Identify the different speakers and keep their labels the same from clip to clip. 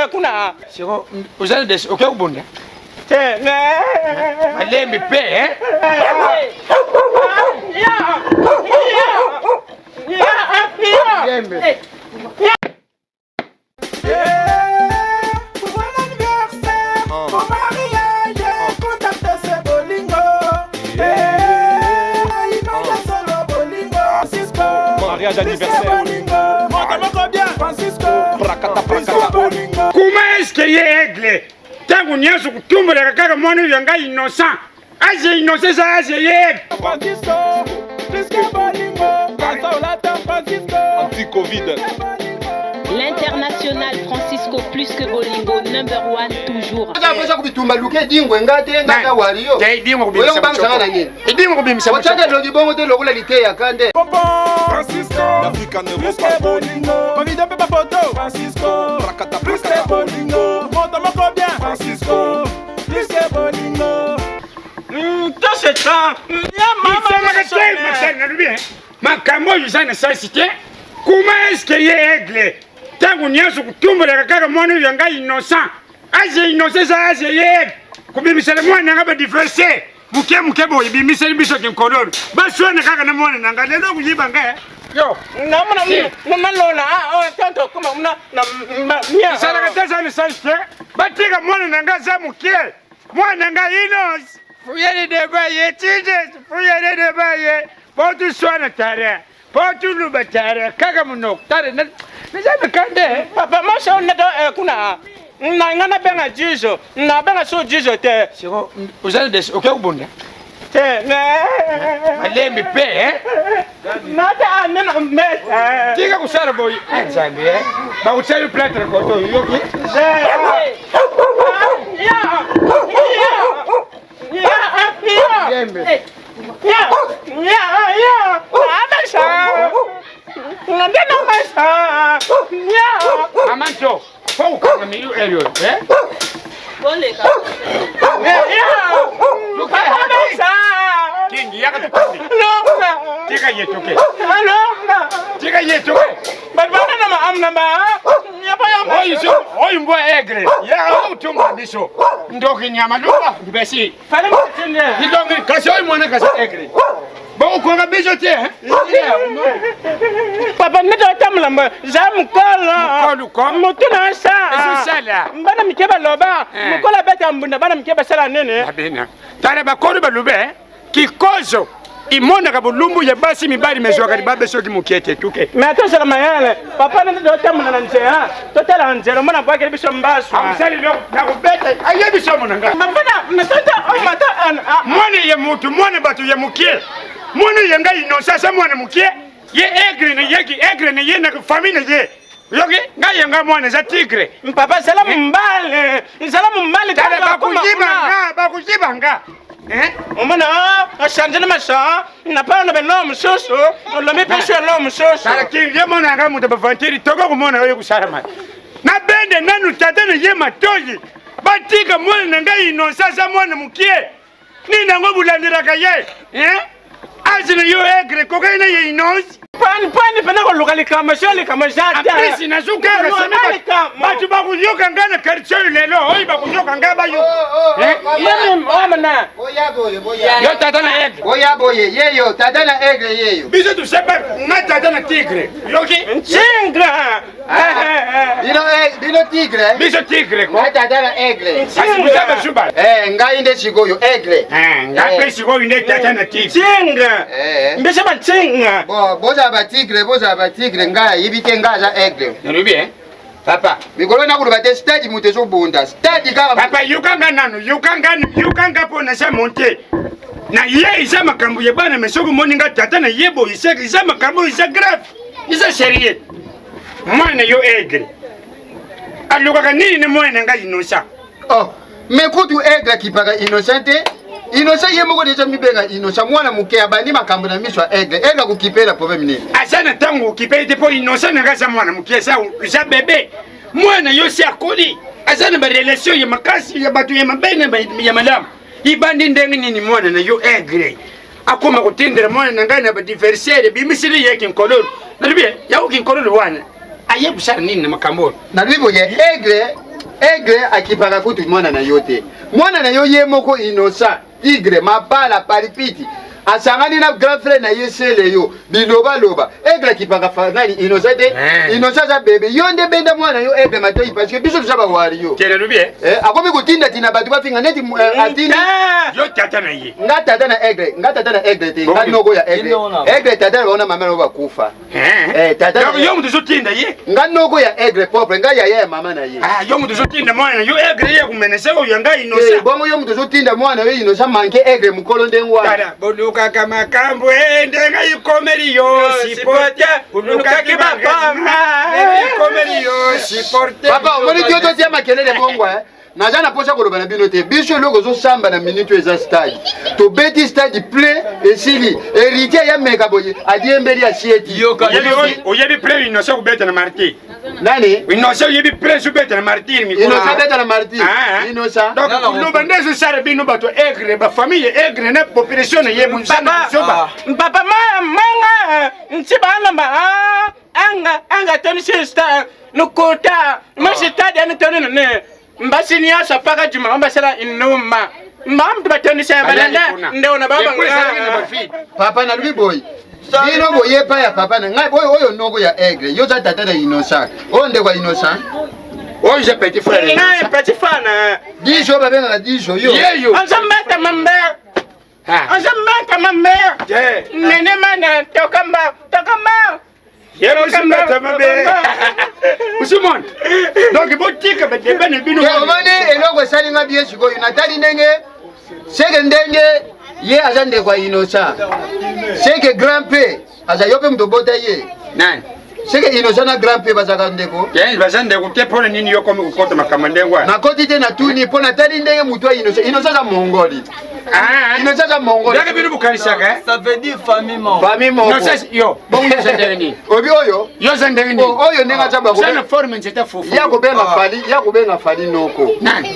Speaker 1: kuna.
Speaker 2: Siko ozali des oke kobunda
Speaker 1: te.
Speaker 2: Malembe mpe eh? Malembe.
Speaker 3: Mariage, anniversaire. Prakata, prakata.
Speaker 2: Kuma eske ye aigle ntango nyonso kotumbolaka kaka mwana oyo ya ngai innocent aze innocent eza aze ye aigle.
Speaker 3: Anti-Covid.
Speaker 4: L'international Francisco plus que Bolingo, number one toujours.
Speaker 5: Aza kubitumba luke dingwe nga te nga ka wariyo.
Speaker 2: Te idingo kubimisa.
Speaker 5: Oyo kubangisa na nini?
Speaker 2: Idingo kubimisa.
Speaker 5: Otaka elongi bongo te lokola liteya kande.
Speaker 3: Francisco. L'Afrique en Europe à Bolingo.
Speaker 1: Bavideo mpe bafoto. Francisco.
Speaker 3: Prakata,
Speaker 1: Plus que
Speaker 3: prakata.
Speaker 1: Bolingo. Moto moko bien. Francisco. Plus que Bolingo.
Speaker 2: Esalaka te masali nalobi eh. Makambo oyo eza na sasi te. Kuma eske ye aigle ntango nyonso kotumbolaka kaka mwana oyo ya ngai innocent aze innocent eza aze ye aigle kobimisela mwana na ngai badiverse moke moke boye ebimiseli biso kinkololo baswana kaka na mwana na ngai lelo koyiba ngai yo esalaka te eza na sasi te batika mwana na ngai aza moke mwana na ngai inos fuyele debaye tides fuyele debaye botuswana tare botuluba tare kaka monoko tare naza mikande.
Speaker 1: Papa masha nata kuna na nga nabenga jizo nabenga so jizo te.
Speaker 2: Siko ozali des oke kobunda
Speaker 1: te.
Speaker 2: Malembe mpe eh?
Speaker 1: Nata anena mesa.
Speaker 2: Tika kosala boye eh, nzambe eh? Bakotia yo platre koto yoki. Malembe. Mama nto fo kokanga miyu elio eh? Kingi yaka tukandi. Tika ye toke. Tika ye toke. Oyo so oyo mbwa aigle. Ya utumba biso. Ndoki nyama luba mbesi. Idongi kasi oyo mwana kasi aigle. Bokokonga biso te eh?
Speaker 1: Papa nde totambola mbo za mokolo.
Speaker 2: Mokolo ko.
Speaker 1: Motu na nsa.
Speaker 2: Ezosala.
Speaker 1: Bana mike baloba.
Speaker 2: Eh.
Speaker 1: Mokolo abeta mbunda bana mike basala nini?
Speaker 2: Abena. Tala bakolo balube eh? Kikozo imonaka bolumbu ya basi mibali mezwaka libabe soki mokie te tuke.
Speaker 1: Me tozala mayele papa nde totambola na nzela totala na nzela omona bwakeli biso mbasu.
Speaker 2: Akusali eloko nakobeta ayebi somo na ngai.
Speaker 1: Mabana matata oyo mata
Speaker 2: Mwana ya motu mwana bato ya mokie mwana ya ngai innocent aza mwana mokie ye aigle na ye ki aigle na ye na famille na ye yoki ngai ya ngai mwana eza tigre.
Speaker 1: Papa zala mombale zala mombale.
Speaker 2: Tala bakuyiba nga bakuyiba nga eh?
Speaker 1: Omona achange na masa na pa na belo mosusu olomi mpe so elo mosusu.
Speaker 2: Tala kingi ye mwana ya ngai moto bavantiri toko komona oyo kosalama nabende nanu tata na ye matoyi batika mwana na ngai innocent aza mwana mokie nini yango bolandelaka ye eh? Age na yo aigle kokai na ye innocent.
Speaker 1: Pani pani pena koluka likambo so likambo eza te.
Speaker 2: Apesi nazokanga semi bato bakoyoka ngai na quartier oyo lelo oyo bakoyoka ngai bayo.
Speaker 1: Yemi omana.
Speaker 5: Boya boye boya.
Speaker 2: Yo tata na aigle.
Speaker 5: Boya boye yeyo tata na aigle yeyo.
Speaker 2: Biso toseba nga tata na tigre. Yoki?
Speaker 1: Tigre.
Speaker 5: Bino bino tigre.
Speaker 2: Biso tigre ko.
Speaker 5: Nga tata na aigle.
Speaker 2: Kasi boza basuba.
Speaker 5: Eh ngai nde sikoyo aigle.
Speaker 2: Eh ngai mpe sikoyo nde tata na tigre.
Speaker 1: Tigre.
Speaker 5: Eh.
Speaker 1: Mbese ba tigre.
Speaker 5: Bon bozala ba tigre bozala ba tigre ngai ayebi te ngai aza aigle.
Speaker 2: Nalobi eh.
Speaker 5: Papa mikolo nakoloba te stade moto ezobunda stade kaka.
Speaker 2: Papa yoka nga nanu yoka nga yoka nga mpo naza monte na ye eza makambo ya bana me soki omoni nga tata na ye boye seke eza makambo oyo eza grave eza sérieux mwana yo aigle alukaka nini na mwana na ngai innocent.
Speaker 5: Oh mais kutu aigle akipaka innocent te innocent ye moko deja mibenga innocent mwana moke abandi makambo na miso ya aigle aigle akokipela problème nini?
Speaker 2: Aza na ntango okipeli te mpo innocent na ngai aza mwana moke eza bebe mwana yo si akoli aza na barelation ya makasi ya bato ya mabe na ya malamu ibandi ndenge nini mwana na yo aigle akoma kotindela mwana na ngai na badiversaire ebimisili ye kinkololo nalobi yango kinkololo wana aye kosala nini na makambo oyo?
Speaker 5: Nalobi boye aigle. Aigle akipaka kutu mwana na yo te. Mwana na yo ye moko innocent, tigre, mabala, palipiti. Asangani na grand frère na ye sele yo, biloba loba. Aigle akipaka nani innocent te.
Speaker 2: Eh.
Speaker 5: Innocent aza bebe. Yo nde benda mwana yo aigle matoi parce que biso toza ba wario.
Speaker 2: Kele lobi eh?
Speaker 5: Eh, akomi kotinda tina bato bafinga neti eh, atindi
Speaker 2: Yo tata na ye.
Speaker 5: nga tata na aigle, nga tata na aigle te, nga noko ya aigle. Aigle tata na bango na mama na bango bakufa.
Speaker 2: Eh,
Speaker 5: tata
Speaker 2: Donc yo mutu ozotinda ye.
Speaker 5: Nga noko ya aigle propre, nga yaya ya mama na ye.
Speaker 2: Ah, yo mutu ozotinda mwana na yo aigle ye kumenese oyo ya ngai innocent.
Speaker 5: Eh, bongo yo mutu ozotinda mwana yo innocent manque aigle mukolo ndenge wana.
Speaker 2: Tala, bolukaka makambo e ndenge ikomeli yo supporte, bolukaki mapamba ndenge ikomeli yo supporte.
Speaker 5: Papa, omoni tio totia makelele bongo eh. Naza na posa koloba na bino te, biso eloko ozosamba na minute oyo eza stade. Tobeti stade plein esili. Héritier ya meka boye adiembeli asieti.
Speaker 2: Oyebi plein innocent kobeta na martyr.
Speaker 5: Nani?
Speaker 2: Innocent oyebi plein obeta na martyr mikolo.
Speaker 5: Innocent beta na martyr. Innocent.
Speaker 2: Donc koloba nde ezosala bino bato aigre, ba famille aigre na population na ye bozana zoba.
Speaker 1: Papa manga ntsiba alamba anga anga toni sister nukuta masitadi ani toni nene mbasi nyonso paka juma basala inuma mbamutu batondisa balanda ndeona baba
Speaker 5: papa nalobi boye bino boye epai ya papa na ngai oyo oyo noko ya aigle yo oza tata na innocent oyo ndeko ya innocent
Speaker 2: oyo je petit frère
Speaker 1: ngai petit frère na
Speaker 5: dijo babengaka dijo yo
Speaker 2: yeyo
Speaker 1: azambata mambe azambata mambe nene mana tokamba tokamba
Speaker 2: yemusimbata mabe osimona donc botika badeba na bino
Speaker 5: omoni eloko esali nga bien sikoyo natali ndenge seke ndenge ye aza ndeko ya innocent seke grand p aza yo mpe moto obota ye
Speaker 2: nani
Speaker 5: seke innocent na grand p bazalaka ndeko
Speaker 2: baza ndeko te mpo na nini yo komi kokota makambo ndenge wana
Speaker 5: nakoti te natuni mpo natali ndenge moto ya innocent innocent aza mongoli innocent aza mongoli
Speaker 2: ndenge bino bokanisaka
Speaker 6: ça veut dire famille moko
Speaker 5: famille moko
Speaker 2: yo bongo yo oza ndenge nini
Speaker 5: obi oyo
Speaker 2: yo oza ndenge nini
Speaker 5: oyo ndenge aza
Speaker 2: baza na forme nzete fufu
Speaker 5: ya kobenga fali ya kobenga fali noko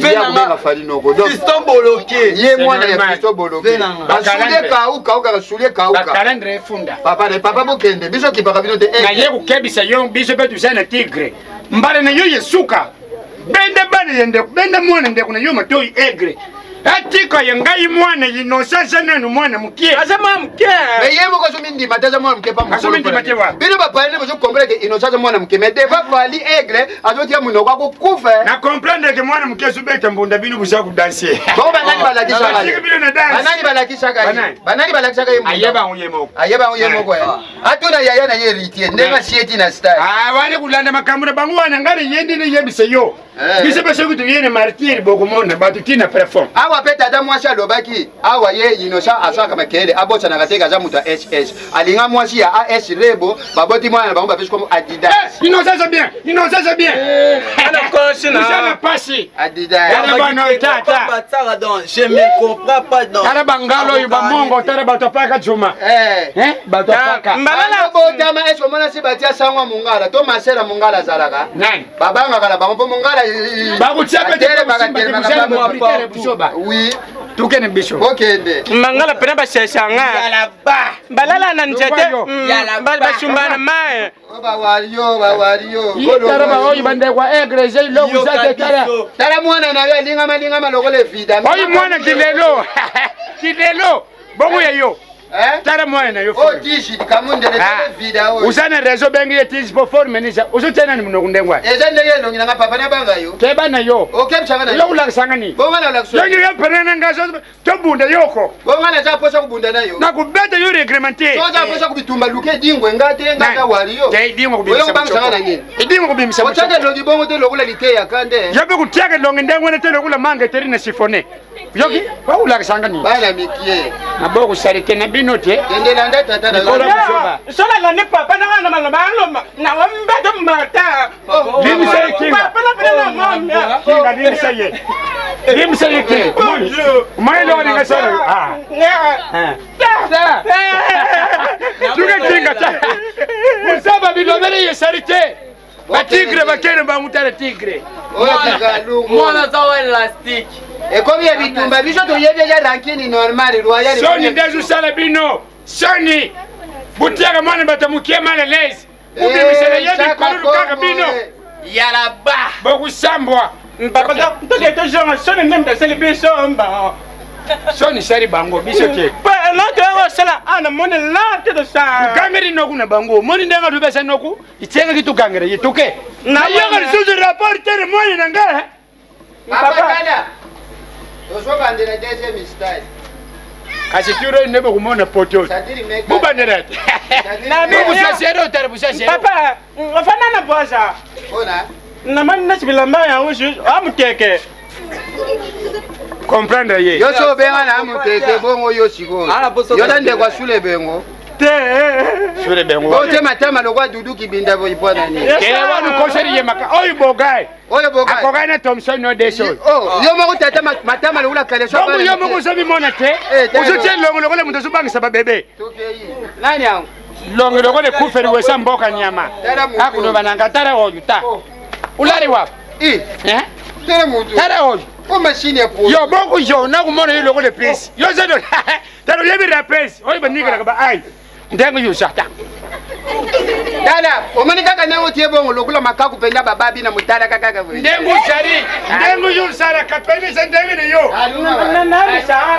Speaker 5: ya kobenga fali noko donc
Speaker 6: fiston boloke
Speaker 5: ye mwana ya fiston boloke basulie kauka oka basulie kauka
Speaker 2: bakalendre efunda
Speaker 5: papa ne papa bokende biso kipaka bino te
Speaker 2: naye kokebisa yo biso mpe toza na tigre mbala na yo yesuka benda bana ya ndeko benda mwana ndeko na yo matoi aigle atika ya ngai mwana innocent aza nanu mwana mokie
Speaker 1: aza mwana moke
Speaker 5: mais ye moko azomindima te aza mwana moke pa
Speaker 2: azomindima te wa
Speaker 5: bino bapali nde bozokomprendre ke innocent aza mwana moke mais deva fali aigle azotia monoko akokufa
Speaker 2: na comprendre ke mwana moke azobeta mbunda bino boza kodanse
Speaker 5: bongo banani balakisaka ye banani balakisaka ye banani balakisaka ye
Speaker 2: ayeba yango ye moko
Speaker 5: ayeba yango ye moko atuna yaya na ye héritier ndenge asieti na stade
Speaker 2: ah, wana kolanda makambo na bango wana ngai naye nde nayebisa yo eh. biso mpe soki toye na martire bokomona bato tina plafond
Speaker 5: awa mpe tata mwasi alobaki awa ye innocent asalaka makelele abosanaka te aza moto ya ss alinga mwasi ya as rebo baboti mwana na bango bapesi kombo adidas
Speaker 2: eh, innocent aza bien innocent aza bien
Speaker 1: eh,
Speaker 2: eza na pasi
Speaker 5: adidas
Speaker 6: Je me comprends pas donc.
Speaker 2: Tala bangalo oyo bamongo tala bato apaka juma.
Speaker 5: Eh.
Speaker 2: Bato apaka.
Speaker 5: Mbalala botama est-ce omona si batia sango mongala to masela mongala azalaka.
Speaker 2: Nani?
Speaker 5: Babangaka na bango mpo mongala
Speaker 2: bakotia
Speaker 5: Oui.
Speaker 2: Tukende biso.
Speaker 5: Bokende.
Speaker 1: Mangala pena basesanga. Balala na nzete. Basumbana mai.
Speaker 5: Bawario, bawario.
Speaker 2: Tala baoyo bandeko ya aigle eza eloko eza te tala.
Speaker 5: Tala mwana na yo alingama lingama lokola evida.
Speaker 2: Oyo mwana kilelo. Kilelo. Bongo ya yo.
Speaker 5: Eh?
Speaker 2: Tala mwana na yo.
Speaker 5: Oh tiji kamundele tala vida oyo.
Speaker 2: Oza na raison bengi ye tiji po forme nisa. Ozotia nani monoko ndenge wana?
Speaker 5: Eza ndenge elongi na nga papa na banga yo.
Speaker 2: Keba na yo.
Speaker 5: Okebisanga na
Speaker 2: yo. Yo olakisanga nini?
Speaker 5: Bonga na olakisa.
Speaker 2: Yo yo pene na nga tobunda yoko.
Speaker 5: Bonga naza posa kubunda na yo.
Speaker 2: Nakobeta yo reglementaire.
Speaker 5: Toza posa kubitumba luke dingwe nga te nga ka wali yo.
Speaker 2: Te dingwe kubimisa.
Speaker 5: Oyo na nini?
Speaker 2: Idingwe kubimisa.
Speaker 5: Otiaka elongi bongo te lokola liteya kande.
Speaker 2: Yo pe kutiaka elongi ndenge wana te lokola manga eteli na siphonne. Yoki bakulakisanga nini?
Speaker 5: Bana mikie.
Speaker 2: Naboko salite na bino te.
Speaker 5: Kende landa tata na
Speaker 2: yo.
Speaker 1: Sola lande papa na wana maloba aloma na wambeto mata.
Speaker 2: Limbisa ye kinga.
Speaker 1: Papa na pena na mama.
Speaker 2: Kinga limbisa ye. Limbisa ye kinga. Omoni eloko ninga sala. Ah. Tuke kinga ta. Musaba bilobele ye salite. Ba tigre bakende bangu tala tigre.
Speaker 6: Mwana aza wa elastique.
Speaker 5: Ekomi ya bitumba biso toyebi eza rankini normal royal.
Speaker 2: Soni nde ezosala bino. Soni. Botiaka mwana bato mokie mal à l'aise. Bobimisela ye mikolo kaka bino.
Speaker 6: Yalaba.
Speaker 2: Bokusambwa.
Speaker 1: Papa toke tozonga soni nde moto asali biso mba.
Speaker 2: Soni sali bango biso te.
Speaker 1: Eloko yango osala awa namoni la te tosala.
Speaker 2: Tugangeli noku na bango omoni ndenge tobesa noku itsengaki tugangela ye tuke nayoka lisusu rapport te mwana na ngai.
Speaker 5: Papa tala. Tozobandela deuxième stade.
Speaker 2: Kasi turo nde bokomona poto. Bobandela te. Bobusasero otala busasero.
Speaker 1: Papa, ofanda na bwaza.
Speaker 5: Bona.
Speaker 1: Namoni neti bilamba ya rouge amuteke.
Speaker 2: Comprendre ye.
Speaker 5: Yo so obenga na muteke bongo yo sikoyo. Yo na ndeko asule bengo.
Speaker 1: Te.
Speaker 2: Sule bengo.
Speaker 5: Ote matama lokwa dudu kibinda boyi mpo na nini?
Speaker 2: Te wanu koseri ye maka oyo bogai.
Speaker 5: Oyo bogai.
Speaker 2: Akokani na Thomson no deso.
Speaker 5: Oh, yo moko tata matama lokola kaleso.
Speaker 2: Bongo yo moko ozomimona te. Ozotia longo lokola moto azobangisa babebe.
Speaker 5: Tokei. Nani yango?
Speaker 2: Longo lokola ekufeli wesa mboka nyama. Akuloba nanga tala oyo ta. Ulali wapi?
Speaker 5: Eh. Tala moto.
Speaker 2: Tala oyo.
Speaker 5: O machine ya
Speaker 2: po. Yo bongo yo nakumona yo lokola pesi. Yo zado. Tala oyebi rapesi. Oyo banikelaka ba ai. Ndenge yo sata.
Speaker 5: Tala, omoni kaka ndenge otie bongo lokola makaku mpenza bababi na motalaka kaka boye.
Speaker 2: Ndenge ozali, ndenge yo osalaka pemisa ndenge na yo.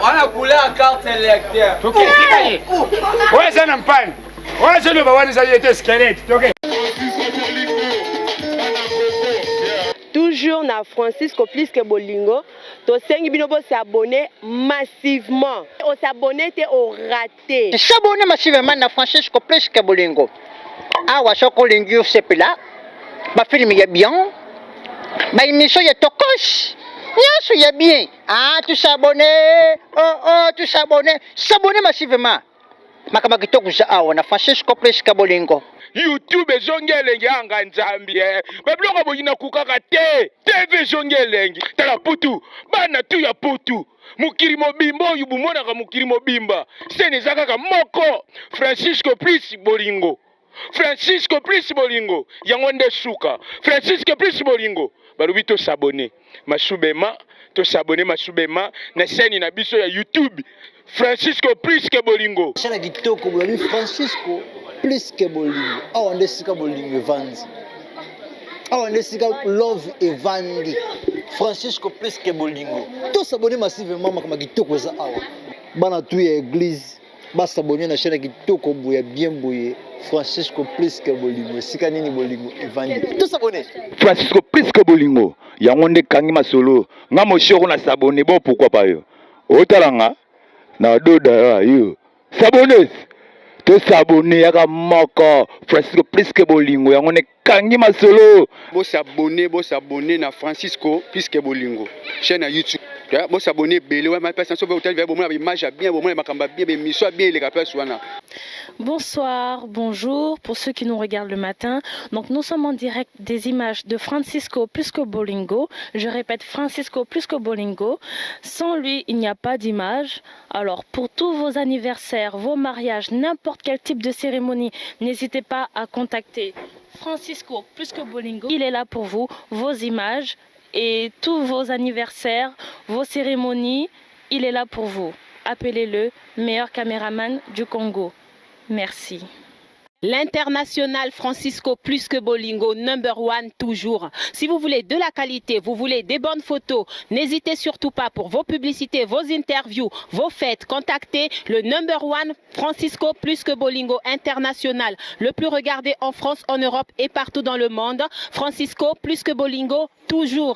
Speaker 6: Wana couleur carte électeur.
Speaker 2: Toke tika ye. Oyo eza na mpani. Oyo azoloba wana eza ye te squelette. Toke.
Speaker 7: Toujours na Francisco plus que bolingo tosengi bino bo s'abonner massivement o s'abonner te o rate.
Speaker 8: S'abonner massivement na Francisco plus que bolingo awa soki olingi osepela ba film ya bien ba emission ya tokos nyonso ya bien ah tu s'abonner oh oh tu s'abonner s'abonner massivement makambo kitoko za awa na Francisco plus que bolingo.
Speaker 9: YouTube ezongi elengi anga nzambi eh. Babiloko boyi nakukaka te. TV ezongi elengi. Tala putu, bana tu ya putu. Mokili mobimba oyo bomonaka mokili mobimba. Scène eza kaka moko. Francisco plus bolingo. Francisco plus bolingo. Yango nde suka. Francisco plus bolingo. Balobi to s'abonner. Masubema, to s'abonner masubema na chaîne na biso ya YouTube. Francisco plus que bolingo.
Speaker 10: Chaîne kitoko bolobi Francisco plus que bolingo. Awa nde esika bolingo evandi. Awa nde esika love evandi. Francisco plus que bolingo. To s'abonner massivement makambo kitoko eza awa. Bana tu ya église ba s'abonner na chaîne kitoko boye bien boye. Francisco plus que bolingo esika nini bolingo evandi. To s'abonner.
Speaker 9: Francisco plus que bolingo yango nde kangi masolo nga moshoro na s'abonner bon pourquoi pas yo otala nga na doda yo s'abonner to s'abonner yaka moko Francisco plus que bolingo yango nde kangi masolo.
Speaker 3: Bo s'abonner bo s'abonner na Francisco plus que bolingo chaîne ya YouTube bo s'abonner ebele wana place na soki otali bomona ba image ya bien bomona makambo ya bien ba émission ya bien eleka place wana.
Speaker 11: Bonsoir, bonjour pour ceux qui nous regardent le matin. Donc nous sommes en direct des images de Francisco plus que Bolingo. Je répète Francisco plus que Bolingo. Sans lui, il n'y a pas d'image. Alors pour tous vos anniversaires, vos mariages, n'importe quel type de cérémonie, n'hésitez pas à contacter Francisco plus que Bolingo. Il est là pour vous, vos images et tous vos anniversaires, vos cérémonies, il est là pour vous. Appelez-le meilleur caméraman du Congo. Merci.
Speaker 4: L'international Francisco plus que Bolingo, number one toujours. Si vous voulez de la qualité, vous voulez des bonnes photos, n'hésitez surtout pas pour vos publicités, vos interviews, vos fêtes. Contactez le number one Francisco plus que Bolingo international, le plus regardé en France, en Europe et partout dans le monde. Francisco plus que Bolingo, toujours.